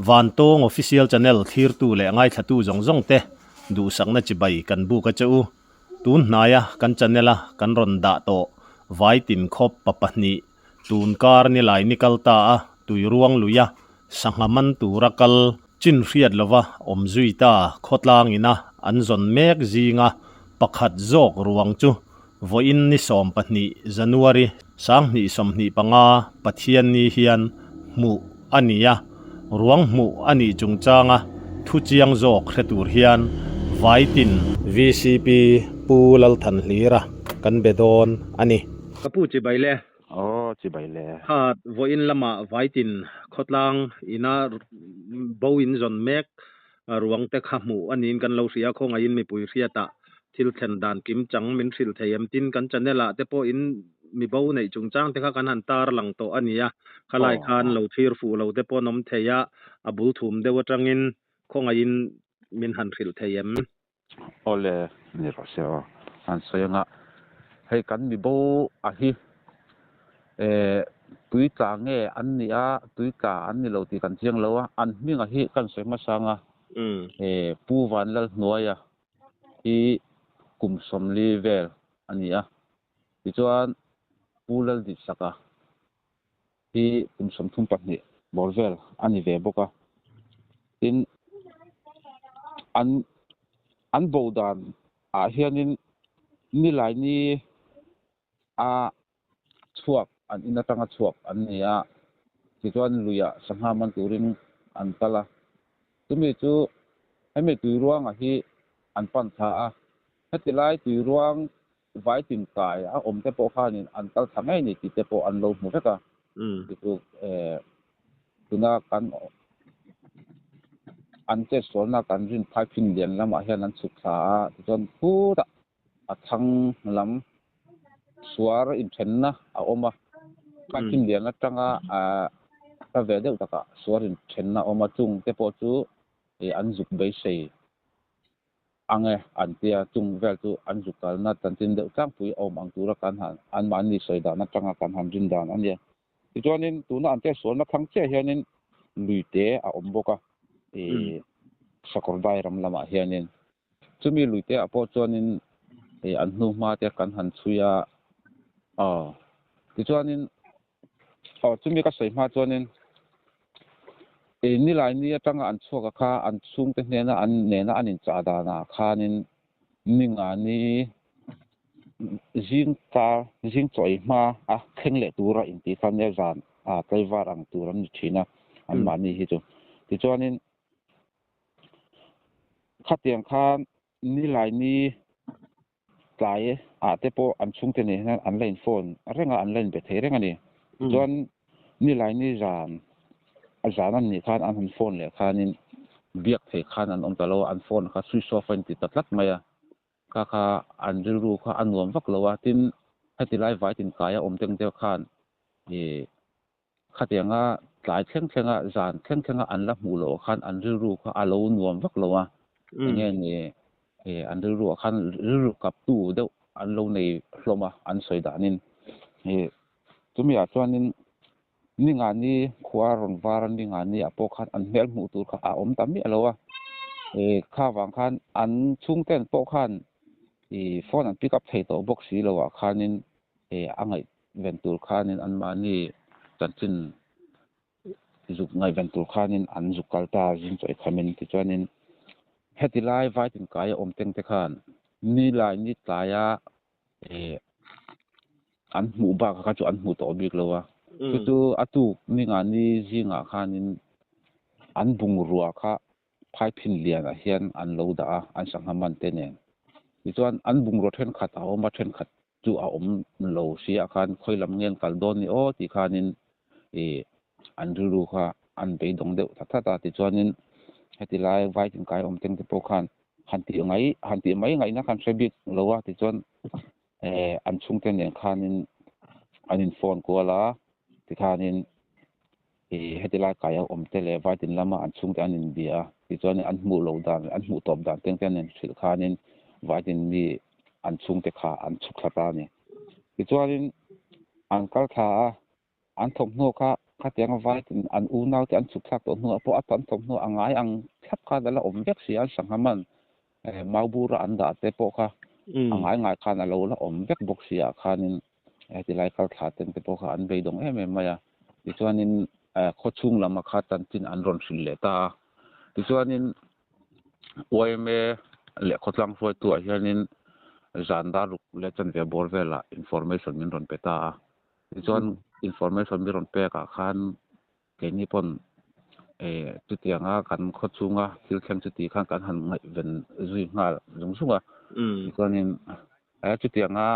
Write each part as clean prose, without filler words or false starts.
Vantawng Official Channel thlirtu leh ngaithlatu zawng zawng te duhsakna chibai kan buk a che u. Tun hnaia kan channel a kan rawn dah tawh Vaitin khawp pa pahnih tun kar nilai ni kal ta a tuiruang luia sangha man tura kal chin hriat lova awm zui ta khawtlang ina an zawn mek zinga pakhat zawk ruang chu vawiin ni 20 January 2025 Pathianni hian hmuh a ni a, ruang hmuh a nih chungchanga thu chiang zawk hre tur hian Vaitin VCP Pu Lalthanhlira kan be dawn a ni. Ka pu chibai le. Aw chibai le. Kha vawiin lamah Vaitin khawtlang ina bo in zawn mek ruang te kha hmuh a niin kan lo hria a, khawngaihin mipui hriatah thil thlen dan kim chang min hrilh thei em? Tin, kan channel ah te pawh in mi bo neih chungchang te kha kan han tar lang tawh a ni a, khalai khan lo thlir fuh lo te pawh an awm thei a, a bul thum deuh atangin khawngaihin min han hrilh thei em? Awle, ni rawh se aw, an sawi anga hei kan mi bo a hi eh tui tla nge an ni a, tui tla an ni lo tih kan chiang lo a, an hming a hi kan sawi hmasa anga eh Pu Vanlalhnuaia hi kum 40 vel a ni a, tichuan Pu Lalditsaka hi kum 32 bawr vel a ni ve bawk a, tin an an bo dan ah hianin nilai ni a chhuak an in atanga chhuak an ni a, tichuan luiah sangha man turin an kal a, chumi chu hemi tuiruanga hi an pan thla a, heti lai tuiruang Vaitin kai a awm te pawh khanin an kal thla ngei ni tih te pawh an lo hmu vek a, tichu tuna kan an chetsualna kan rin phai phin lian lamah hian an chhuk thla a, tichuan khutah a thlang lam suar inthenna a awm a, phai phin lian atanga hla ve deuh takah suar inthenna a awm a, chung te pawh chu an zuk beisei. Ang e, an tia, chung vel chu an zuk kalna chanchin deuh tlangpui a awm ang tura kan han anmahni sawi dan atanga kan han rin dan a nia. Tichuanin tuna an chetsualna thlang chiah hianin lui te a awm bawk a, ih sakawr dai ram lamah hianin. Chumi lui te ah pawh chuanin ih an hnu hma te kan han chhui a, aw tichuanin Aw chumi ka sawi hma chuanin ih nilai ni atanga an chhuak a kha an chhungte hnena an nena an inchah danah khanin ninga ni zing kar zing chawi hma a thleng leh tura intih kha nia zan a tlaivar ang tur an ni thin a anmahni hi chu. Tichuanin khatiang khan nilai ni tlai ah te pawh an chhungte nen hian an la in phone reng a, an la in be thei reng a ni. Tichuan nilai ni zan a zan an nih khan an han phone leh khanin biak thei khan an awm ta lo a, an phone kha switch off a inti ta tlat mai a, kha kha an rilru kha a nuam vak lo a, tin heti lai vai tinkai a awm teng deuh khan ih Khatianga tlai thleng thlenga zan thleng thlenga an la hmuh loh khan an rilru kha a lo nuam vak lo a, enge ni an rilru ah khan rilru kaptu deuh an lo nei hlawm a an sawi danin. Chumi ah chuanin ningani khua rawn var a ningani ah pawh khan an hmel hmuh tur kha a awm ta miah lo a, kha vang khan an chhungten pawh khan phone an pick up thei tawh bawk si lo ah khanin a ngaih ven tur khanin anmahni chanchin zuk ngaihven tur khanin an zuk kal ta zing chawi khamin tichuanin heti lai vaitin kai a awm teng te khan ni lai ni tlaia eh an hmuh bak kha chu an hmuh tawh bik lo a chu chu a tuk ni nga ni zingah khanin an bungrua kha phaiphin lianah hian an lo dah a an sangha man te nen tichuan an bungrua thenkhat a awm a thenkhat chu a awm lo sia khan khawi lam nge an kal dawn ni aw tih khanin ih an rilru kha an beidawng deuh that that a tichuanin heti lai vai tinkai awm teng te pawh khan han tih ngai han tih mai ngaihna khan hre bik lo a tichuan eh an chhungte nen khanin an in phone kual a tikhanin ih heti lai kai a awm te leh vai tin lama an chhungte an inbia a tichuan an hmuh loh dan an hmuh tawp dan teng te an inhrilh khanin vai tin mi an chhungte kha an chhuk thla ta a ni. Tichuanin an kal thla a, an thawmhnaw kha Khatianga vaitin an unaute an chhuk thlak tawh hnuah pawh a tan thawmhnaw a ngai ang thlap khan a la awm vek si a, an sangha man maubura an dah te pawh kha a ngai ngai khan a lo la awm vek bawk si ah khanin tilai kal thla ten te pawh kha an beidawng em em mai a. Tichuanin khawchhung lama kha chanchin an rawn hrilh leh ta a. Tichuanin yma leh khawtlang hruaitu ah hianin zan dar ruk leh chanve bawr velah information min rawn pe ta a. Tichuan information min rawn pek ah khan keini pawn chutianga kan khawchhunga thil thleng chuti khan kan han ngaihven zui nghal zung zung a. Tichuanin chutianga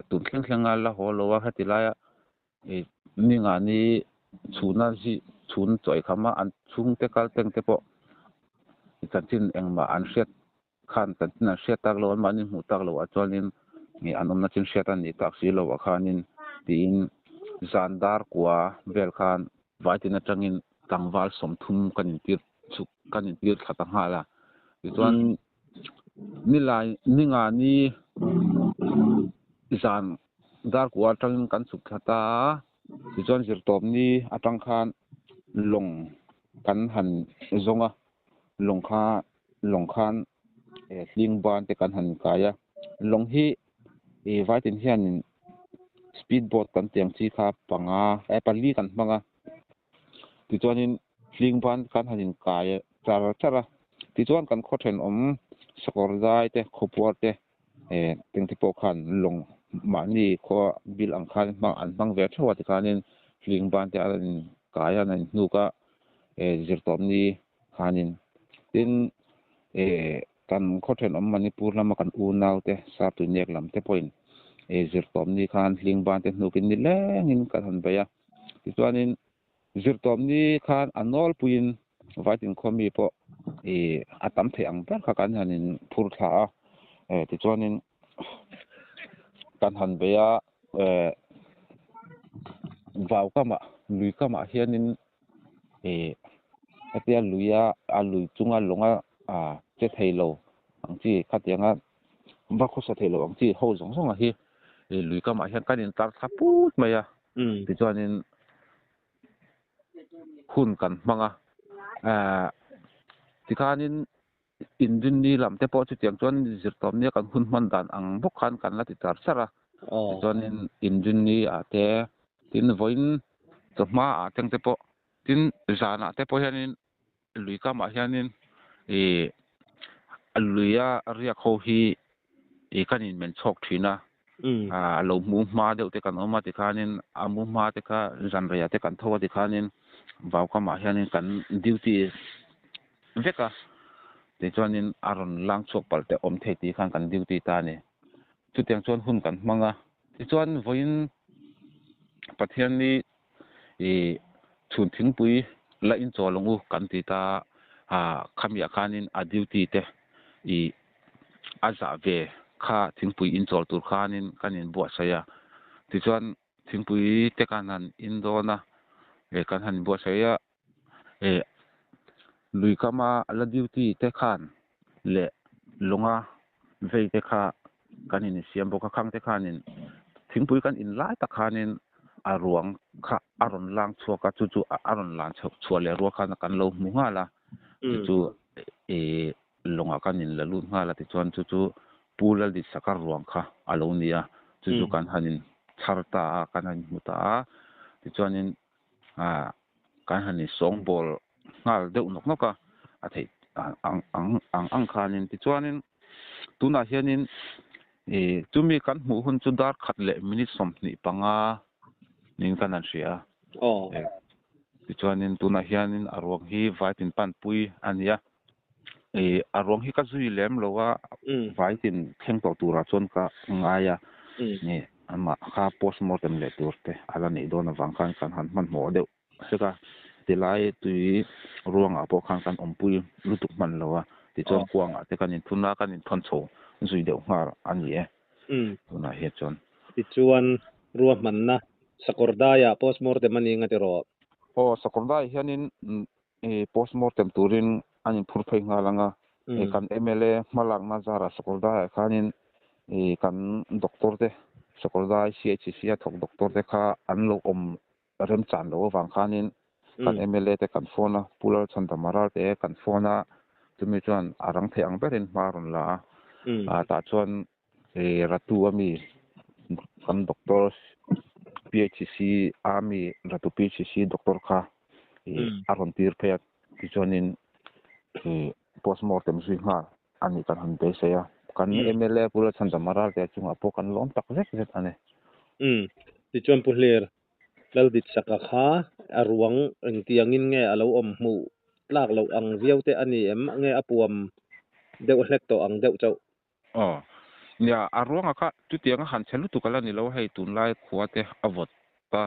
tun thleng thlenga la haw lo a heti laia ningani chhuna zi chhun chaw eikham a an chhungte kal teng te pawh chanchin engmah an hriat khan chanchin an hriat tak lo an mahni hmuh tak loh ah chuanin an awmna chin hriat a nih tak si loh ah khanin tiin zan dar kua vel khan vaitin atangin tlangval sawmthum kan intir chhuk kan intir thla ta nghal a tichuan nilai ningani zan dar kua atangin kan chhuk thla ta a tichuan zirtawpni atang khan lawng kan han zawng a. Lawng kha lawng khan hling ban te kan han kai a lawng hi ih vaitin hianin speed boat kan tih ang chi kha panga eh pali kan hmang a tichuanin hling ban kan han inkai char char a tichuan kan khaw thenawm sakawr zai te khawpuar te eh engte pawh khan lawng mahni khaw bil ang khan hmang an hmang ve theuh a tikhanin hling ban te an inkai a an inhnuk a eh zirtawpni khanin tin eh kan khaw thenawm Manipur lama kan unau te Sartuinek lam te pawhin eh zirtawpni khan hling ban te hnukin ni lengin kan han bei a tichuanin Zirtawpni khan a nawlpuiin Vaitin khaw mi pawh ih a tam theih ang ber kha kan han in phur thla a, eh tichuanin kan han bei a, eh vau kamah lui kamah hianin ih hetia luia a lui chunga lawnga ah che thei lo ang chi khatianga va khawsa thei lo ang chi ho zawng zawng ah hi ih lui kamah hian kan intar thla put mai a. Tichuanin hun kan hmang a, ahh tikhanin inrinni lam te pawh chutiang chuan zirtawmnia kan hun hman dan ang bawk khan kan la ti char char a, tichuanin inrinni ah te tin vawiin chawhma ah teng te pawh tin zanah te pawh hianin lui kamah hianin ih a luia riak ho hi ih kan inmen chhawk thin a ah lo hmu hma deuh te kan awm a tikhanin a mu hma te kha zan reiah te kan tho a tikhanin vau kamah hianin kan duty vek a tichuanin a rawn lang chhuak palh te awm thei tih khan kan duty ta a ni chutiang chuan hun kan hmang a tichuan vawiin Pathianni ih chhun thingpui la inchawl ang u kan ti ta a khamiah khanin a duty te ih a zah ve kha thingpui inchawl tur khanin kan inbuatsaih a tichuan thingpui te kan han in dawn a eh kan han inbuatsaih a eh lui kama la duty te khan leh lawnga vei te kha kan insiam bawk a khang te khanin thingpui kan in lai tak khanin a ruang kha a rawn lang chhuak a chu chu a rawn lan chhoh chhuah leh rual khan kan lo hmu nghal a chu chu ih lawngah kan in la lut nghal a tichuan chu chu Pu Lalditsaka ruang kha a lo ni a chu chu kan han in chhar ta a kan han in hmu ta a tichuanin ah kan han in sawngbawl nghal deuh nawk nawk a a theih ang ang ang ang khanin tichuanin tunah hianin ih chumi kan hmuh hun chu dar khat leh minute 25 niin kan han hria a tichuanin tunah hianin a ruang hi vaitin panpui a ni a ih a ruang hi ka zui lem lo a vaitin thleng tawh turah chuan ka ngai a ih amah kha postmortem leh tur te a la neih dawn avang khan kan han hmanhmawh deuh hlek a tilai tui ruangah pawh khan kan awmpui lutuk hman lo a tichuan kuangah te kan inthun a kan inthawn chho zui deuh nghal a ni e tunah hian chuan. Tichuan ruahmanna Sakawrdaiah postmortem a ni nga tiraw? Aw Sakawrdaiah hianin ih postmortem turin an inphur phei nghal ang a, ih kan mla hmalakna zarah Sakawrdaiah khanin ih kan doctor te Sakawrdai CHC a thawk doctor te kha an lo awm. remchan loh avang khanin kan mla te kan phone a, Pu Lalchhandama Ralte kan phone a, chumi chuan a rang theih ang berin hma a rawn la a, tah chuan Ratu a mi kan doctor PHC a mi Ratu PHC doctor kha a rawn tir phei a, tichuanin postmortem zui nghal a nih kan han beisei a, kan mla Pu Lalchhandama Ralte chungah pawh kan lawm tak zet zet a ni. Umm, tichuan Pu Hlir, Lalditsaka kha a ruang engtiangin nge a lo awm hmuh tlak loh ang viau te a ni em? Nge a puam deuh hlek tawh ang deuh chauh? Aw, nia, a ruanga kha chutianga han chhe lutuk a la ni lo, hei tunlai khua te a vawt a,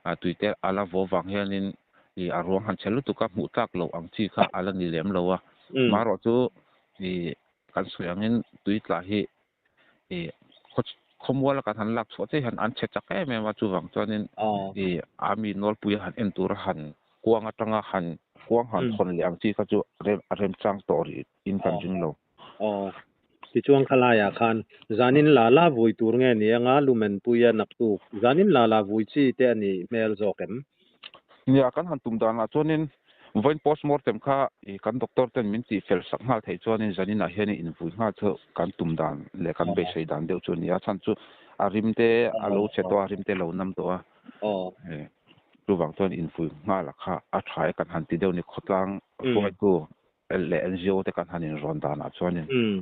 a tui te a la vaw vang hianin ih a ruang han chhe lutuk a hmuh tlak loh ang chi kha a la ni lem lo a, marawh chu ih kan sawi angin tui tla hi ih khaw khawmual a kan han lak chhuah chiah hian an chhe chak em em a, chuvang chuanin ih a mi nawlpui a han en tur a han kuang atanga han kuang han thawn leh ang chi kha chu rem a remchang tawh rih in kan ring lo. Aw, tichuan khalaiah khan zanin la la vui tur nge ni anga lumen puia naktuk zanin la la vui chi te a nih hmel zawk em? Nia, kan han tum danah chuanin vawiin postmortem kha kan doctor ten min tih fel sak nghal theih chuanin zaninah hian invui nghal chu kan tum dan leh kan beisei dan deuh chu a ni a, chhan chu a rim te a lo chhe tawh a, a rim te a lo nam tawh a, chuvang chuan invui nghal a kha a tha e kan han ti deuh ni khawtlang hruaitu leh NGO te kan han inrawn danah chuanin. Umm.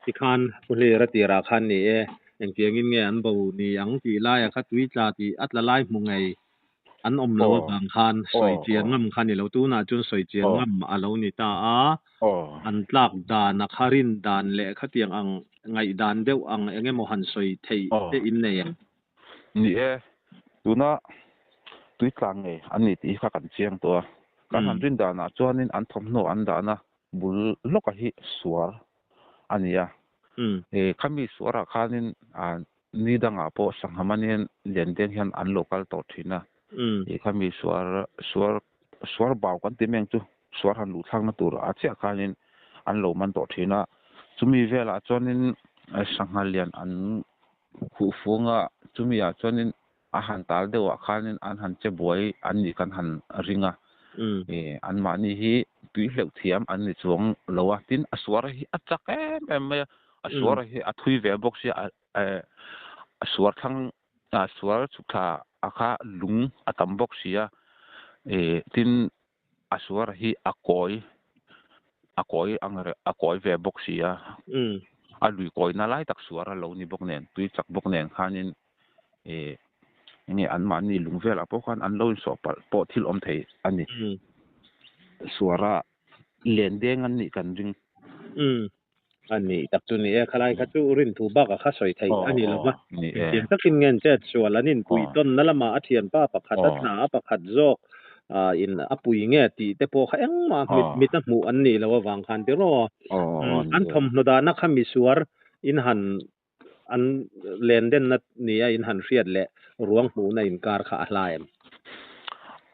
Tikhan Pu Hlira tirah khan ni e, engtiangin nge an bo ni ang tih laia kha tui tla tih a tla lai hmu ngei an awm lo avang khan sawi chian ngam kha ni lo. Tunah chuan sawi chian ngam a lo ni ta a, an tlak dan a kha rin dan leh khatiang ang ngaihdan deuh ang eng emaw han sawi theih te in nei em? Ni e, tuna tui tlang ngei an ni tih hi kha kan chiang tawh a. Kan han rin danah chuanin an thawmhnaw an dahna bul lawka hi suar a ni a. Khami suarah khanin ni dangah pawh sangha manian lian deng hian an lo kal tawh thin a. Khami suar suar suar bau kan ti mai ang chu, suar han luh thlakna tur ah chiah khanin an lo man tawh thin a. Chumi velah chuanin sangha lian an Khuh funga chumi ah chuanin a han tal deuh ah khanin an han che buai an nih kan han ring a, anmahni hi tui hleuh thiam an ni chuang lo a, tin a suar hi a chak em em mai a, a suar hi a thui ve bawk sia a suar thlang a suar chhuk thla a kha lung a tam bawk si a, tin a suar hi a kawi a kawi ang reh a kawi ve bawk si a a lui kawina lai tak suar a lo ni bawk nen tui chak bawk nen khanin ih enge anmahni lung velah pawh khan an lo insawh palh pawh thil awm thei a ni suara len deng an nih kan ring. A nih tak chu ni e, khalai kha chu rin thu bakah kha sawi theih a ni lo va. Engtiang takin nge an chet sual an inpui tawnna lamah a thianpa pakhat a tla a pakhat zawk in a pui nge tih te pawh kha engmah mit mit a hmuh an nih loh avang khan tiraw an thawmhnaw dahna kha misuar in han an len denna nia in han hriat leh ruang hmuhna inkar kha a hla em?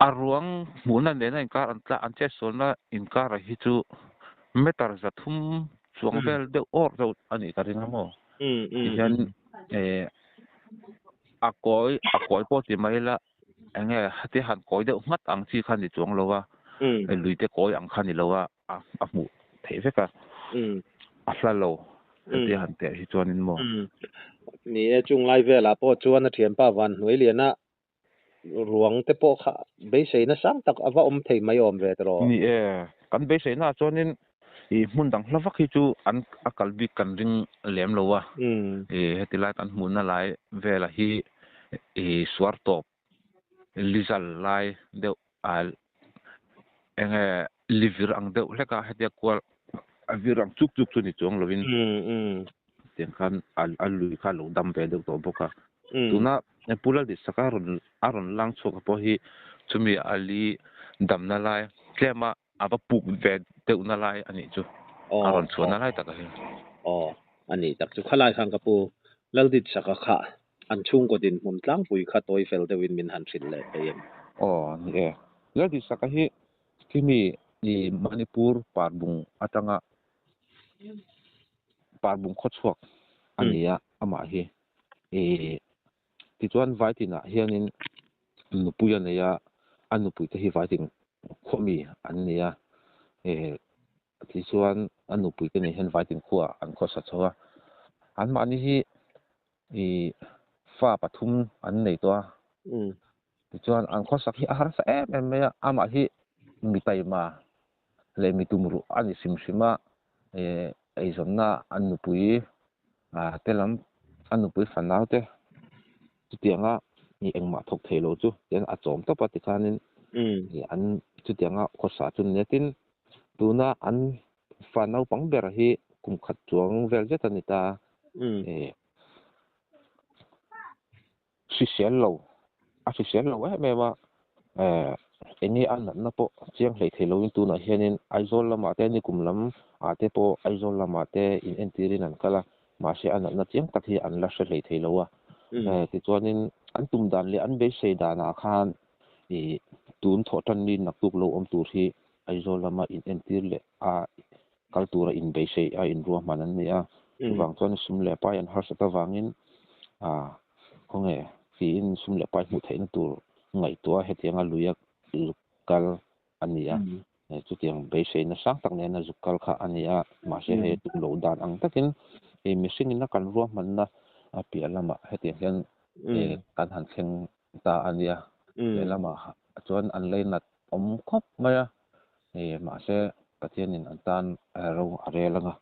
A ruang hmuhna nena inkar an tla an chetsualna inkar hi chu meter 300 chuang vel deuh awr deuh a nih ka ring a maw? Tihian a kawi a kawi pawh ti mai ila eng nge heti han kawi deuh nghat ang chi kha ni chuang lo a, luite kawi ang kha ni lo a. a hmuh theih vek a, a hla lo heti han teh hi chuanin maw? Ni e, chung lai velah pawh chuan a thianpa van hnuai liana ruang te pawh kha beiseina sang tak a va awm thei mai awm ve tawh. Ni e, kan beiseina chuanin ih hmun dang hla vak hi chu an a kal bik kan ring lem lo a, ih heti lai kan hmuhna lai velah hi ih suar tawp lizal lai deuh a enge li vir ang deuh hlek a hetia kual a vir ang chuk chuk chu ni chuang lovin tiang khan a lui kha a lo dam ve deuh tawh bawk a tuna Pu Laldisaka rawn a rawn lang chhuak pawh hi chumi a li damna lai tlem a a va puk ve deuh na lai a nih chu a rawn chhuahna lai tak a hi. Aw a nih tak chu khalai khan ka pu Lalditsaka kha an chhungkaw dinhmun tlangpui kha tawi fel deuhin min han hrilh leh thei em? Aw ni e, Lalditsaka hi khimi i Manipur Parbung atanga Parbung khawchhuak a ni a, amah hi i tichuan Vaitinah hianin. Nupui a nei a, a nupui te hi Vaitin khaw mi an ni a, tichuan a nupui te nen hian Vaitin khua an khawsa chho a, anmahni hi ih fa pathum an nei tawh a, tichuan an khawsak hi a harsa em em mai a, amah hi mi taima leh mi tumruh a ni hrim hrim a, eizawnna an nupui te lam a nupui fanau te chutianga mi engmah thawk thei lo chu tian a chawm tawp a tikhanin an chutianga khawsa chu nia tin tuna an fa naupang ber hi kum khat chuang vel zet a ni ta hrisel lo a hrisel lo em em a eng nge a natna pawh chiang hlei thei loin tunah hianin Aizawl lamah te nikum lam ah te pawh Aizawl lamah te in entirin an kal a mahse a natna chiang tak hi an la hre hlei thei lo a tichuanin an tum dan leh an beisei danah khan ih tun thawh tan mi naktuk lo awm tur hi Aizawl lama in entir leh a kal tura in beisei a in ruahman an ni a chuvang chuan sum leh pai an harsat avangin ah khawnge tiin sum leh pai hmuh theihna tur ngaihtuah hetianga luia zuk kal a ni a chutiang beiseina sang tak nena zuk kal kha a ni a mahse hei tum loh dan ang takin ih mihring ina kan ruahmanna a piah lamah hetiang hian kan han thleng ta a nia lehlamah chuan an leinat awm khawp mai a mahse Pathianin an tan ro a rel anga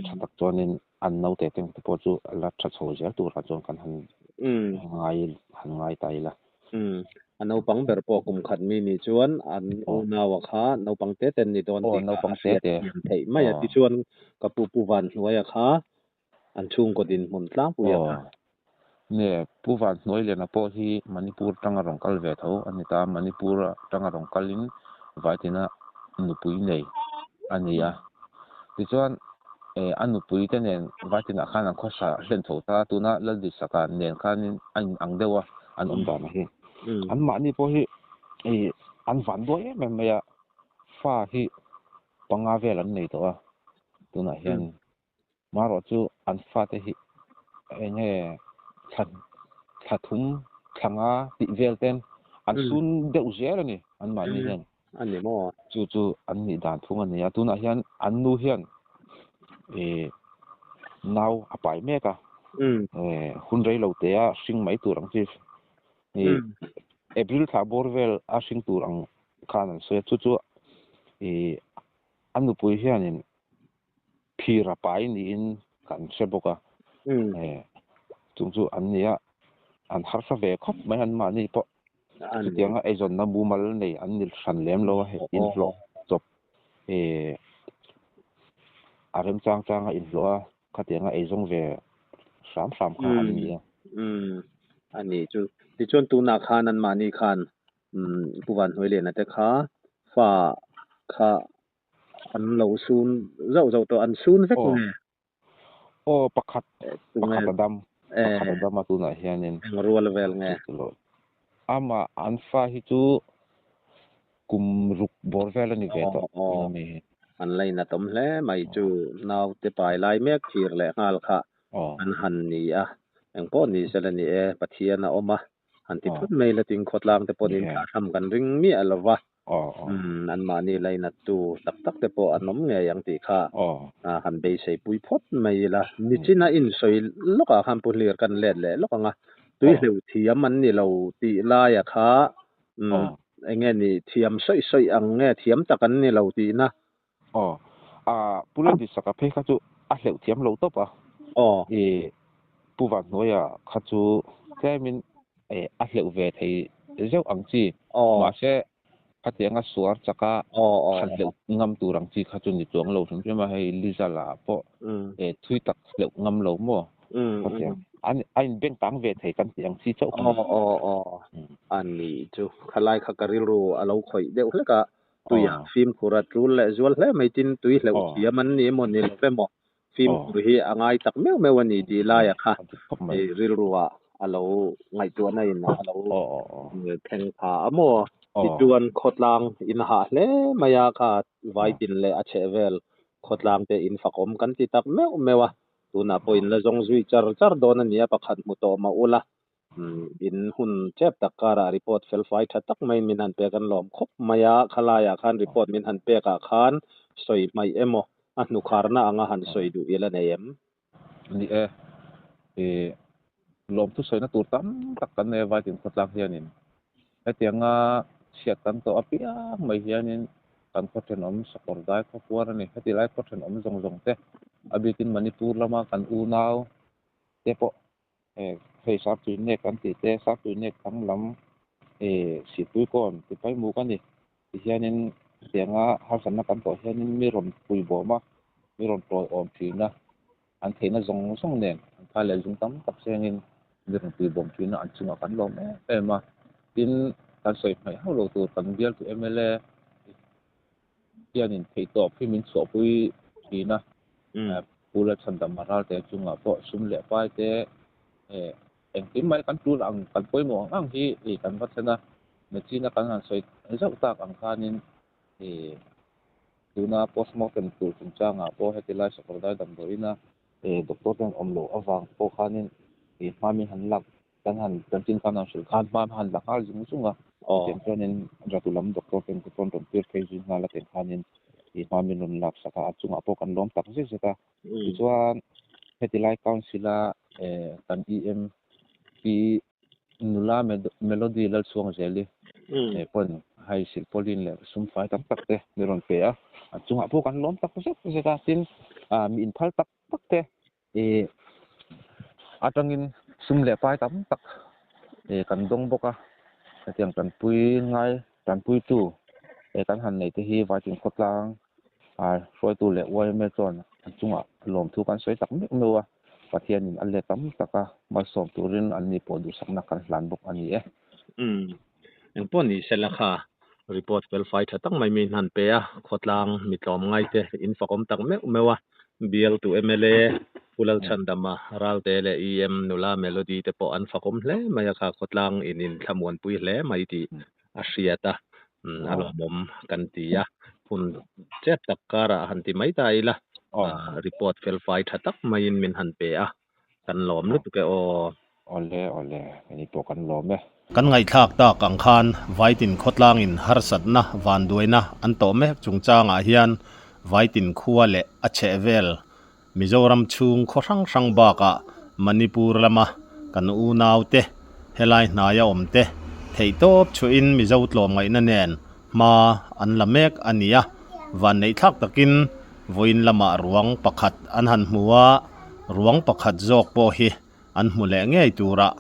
tha tak chuanin an naute te pawh chu a la tha chho zel turah chuan kan han ngai han ngai ta ila. A naupang ber pawh kum khat mi nih chuan an unaua kha naupang te te an ni dawn tih kha a hriat thiam theih mai a. Tichuan ka pu Pu Vanhnuaia kha An chhungkaw dinhmun tlangpui a kha. Nge, Pu Vanhnuailiana pawh hi Manipur atanga rawn kal ve tho a ni ta. Manipur atanga rawn kalin Vaitina nupui nei a ni a. Tichuan, a nupui te nen Vaitinah khan an khawsa hlen tho ta. Tuna Laldisaka nen khanin a inang deuh a, an awm danah hi. Anmahni pawh hi an vanduai em em mai a, fa hi panga vel an nei tawh a tunah hian. Marawh chu an fate hi eng nge thla thla thum thla nga tih vel ten an sun deuh zel a ni anmahni hian. A ni maw? Chu chu an nih dan thung a ni a, tunah hian an nu hian ih nau a pai mek a, hun rei lo te a hring mai tur ang chi ih April thla bawr vel a hring tur ang khan an sawi a, chu chu ih a nupui hianin Phir a pai niin kan hre bawk a, chung chu an nia an harsa ve khawp mai an mahni pawh chutianga eizawnna mumal nei an ni hran lem lo a hei inhlawh chawp a remchang changa inhlawh a khatianga eizawng ve hram hram kha an ni a. A ni chu tichuan tunah khan an mahni khan Pu Vanhnuailiana te kha fa kha An lo sun zauh zauh tawh, an sun vek nge? Aw, pakhat, pakhat a dam, pakhat a dam a tunah hianin. Eng rual vel nge? Amah an fa hi chu kum ruk bawr vel a ni ve tawh tuna mi hi. An lainat awm hle mai chu, naute pai lai mek thir leh nghal kha an han ni a, engpawh ni sela ni e, Pathian a awm a, Han ti phut mai la tin khawtlang te pawhin thlah tham kan ring miah lo va, anmahni lainattu tak tak te pawh an awm ngei ang tih kha han beisei pui phawt mai ila. Nichina insawi lawkah khan Pu Hlir kan let leh lawk ang a, tui hleuh thiam an ni lo tih laia kha eng nge ni thiam sawi sawi ang nge thiam tak an ni lo tihna. Aw, Pu Lalbisaka phei kha chu a hleuh thiam lo tawp a. Aw. I Pu Vanhnuaia kha chu tlemin a hleuh ve thei zeuh ang chi. Aw. Mahse, khatianga suar chaka Aw aw. han hleuh ngam tur ang chi kha chu ni chuang lo hrim hrim a, hei Lizala pawh thui tak hleuh ngam lo maw? Khatiang an a inbeng tang ve thei kan tih ang chi chauh kha ni. Aw aw aw. A nih chu. Khalai kha ka rilru a lo khawih deuh hlek a, Tuiah fimkhur a tul leh zual hle mai tin tui hleuh thiam an ni emaw ni lo emaw fimkhur hi a ngai tak meuh meuh a ni tih laia kha rilru ah a lo ngaihtuahna in a lo thleng pha a maw? Tichuan khawtlang in hah hle mai a kha Vaitin leh a chhehvel khawtlang te in fakawm kan ti tak meuh meuh a, tunah pawh in la zawng zui char char dawn a ni a pakhat hmu tawh mah ula. In hun tep tak karah report fel fai tha tak maiin min han pek an lawm khawp mai a, khalaiah khan report min han pekah khan sawi hmaih emaw a hnukharna anga han sawi duh ila nei em? Ni e, ih lawmthu sawina tur tam tak kan nei a Vaitin khawtlang hianin hetianga chhiat kan tawh apiang mai hianin kan khaw thenawm sakawr dai khaw puar a ni. Heti lai khaw thenawm zawng zawng te a bikin Manipur lama kan unau te pawh hei Sartui nek an tih te Sartui nek thlang lam ih Sihpui kawn tipai muk a ni. Tihianin hetianga harsatna kan tawh hianin mi rawn pui bawm a, mi rawn tawiawm thin a, an theihna zawng zawng nen an phai leh zung tam tak sengin mi rawn pui bawm thin a, an chungah kan lawm em em a. Tin, kan sawi hmaih hauh lo tur kan bialtu mla hianin theihtawp hi min chhuahpui thin a, Pu Lalchhandama Ralte chungah pawh sum leh pai te Engtin mai kan tul ang, kan pawimawh ang ang hi ih kan va thlen a, Machina kan han sawi zauh tak ang khanin ih tuna postmortem tur chungchangah pawh heti lai sakawrdai damdawiina ih doctor ten awm loh avang pawh khanin ih hma min han lak kan han chanchin khan han hrilh khan hma han la nghal zung zung a, chutiang chuanin ratu lam doctor ten te chuan rawn tir phei zui nghal a tiang khanin ih hma min rawn lak sak a, a chungah pawh kan lawm tak zet zet a. Tichuan heti lai council a kan EM pi nula Melody Lalchhuangzeli pawn hei silpauline leh sum fai tam tak te min rawn pe a, a chungah pawh kan lawm tak zet zet a, tin mi inphal tak tak te atangin sum leh pai tam tak kan dawng bawk a, hetiang tanpui ngai tanpuitu kan han neih te hi Vaitin khawtlang hruaitu leh YMA chuan an chungah lawmthu kan sawi tak meuh meuh a, Pathianin a let tam tak a, malsawm turin an ni pawh duhsakna kan hlan bawk a ni e. Umm, engpawh ni sela kha report fel fai tha tak mai min han pe a, khawtlang mi tlawm ngaite in fakawm tak meuh meuh a, bialtu mla Pu Lalchhandama Ralte leh EM nula Melody te pawh an fakawm hle mai a kha khawtlang in inthlamuanpui hle mai tih a hriat a, a lawmawm kan ti a, hun chep tak karah han ti mai ta ila, report fel fai tha tak maiin min han pe a, kan lawm lutuk e aw. Awle awle, kei pawh kan lawm e. Kan ngaihthlak tak ang khan Vaitin khawtlangin harsatna vanduaina an tawh mek chungchangah hian Vaitin khua leh a chhehvel Mizoram chhung khaw hrang hrang bakah Manipur lama kan unaute helai hnaia awmte theihtawp chhuahin Mizo tlawmngaihna nen hma an la mek a ni a, vanneihthlak takin vawiin lamah ruang pakhat an han hmu a, ruang pakhat zawk pawh hi an hmu leh ngei turah,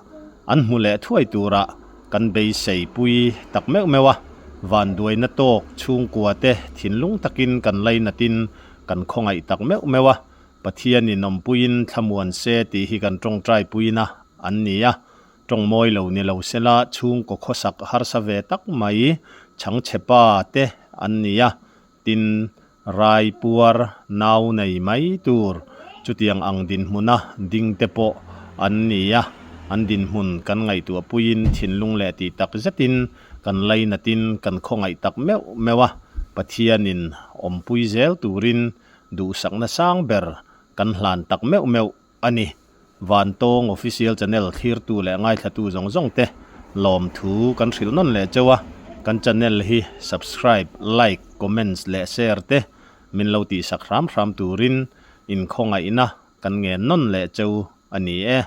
an hmu leh thuai turah kan beisei pui tak meuh meuh a, vanduaina tawk chhungkua te thinlung takin kan lainatin kan khawngaih tak meuh meuh a, Pathianin awmpuiin thlamuan se tih hi kan tawngtai puina an ni a, tawng mawi lo ni lo sela chhungkaw khawsak harsa ve tak mai chhangchhe pa te an ni a, Tin, rai puar nau nei mai tur chutiang ang dinhmuna ding te pawh an ni a, an dinhmun kan ngaihtuah puiin thinlung leh tih tak zetin kan lainatin kan khawngaih tak meuh meuh a, Pathianin awmpui zel turin duhsakna sang ber kan hlan tak meuh meuh a ni. Vantawng Official Channel thlirtu leh ngaithlatu zawng zawng te lawmthu kan hrilh nawn leh cheu a, kan channel hi subscribe, like, comments leh share te min lo tihsak hram hram turin inkhawngaihna kan ngen nawn leh cheu a ni e.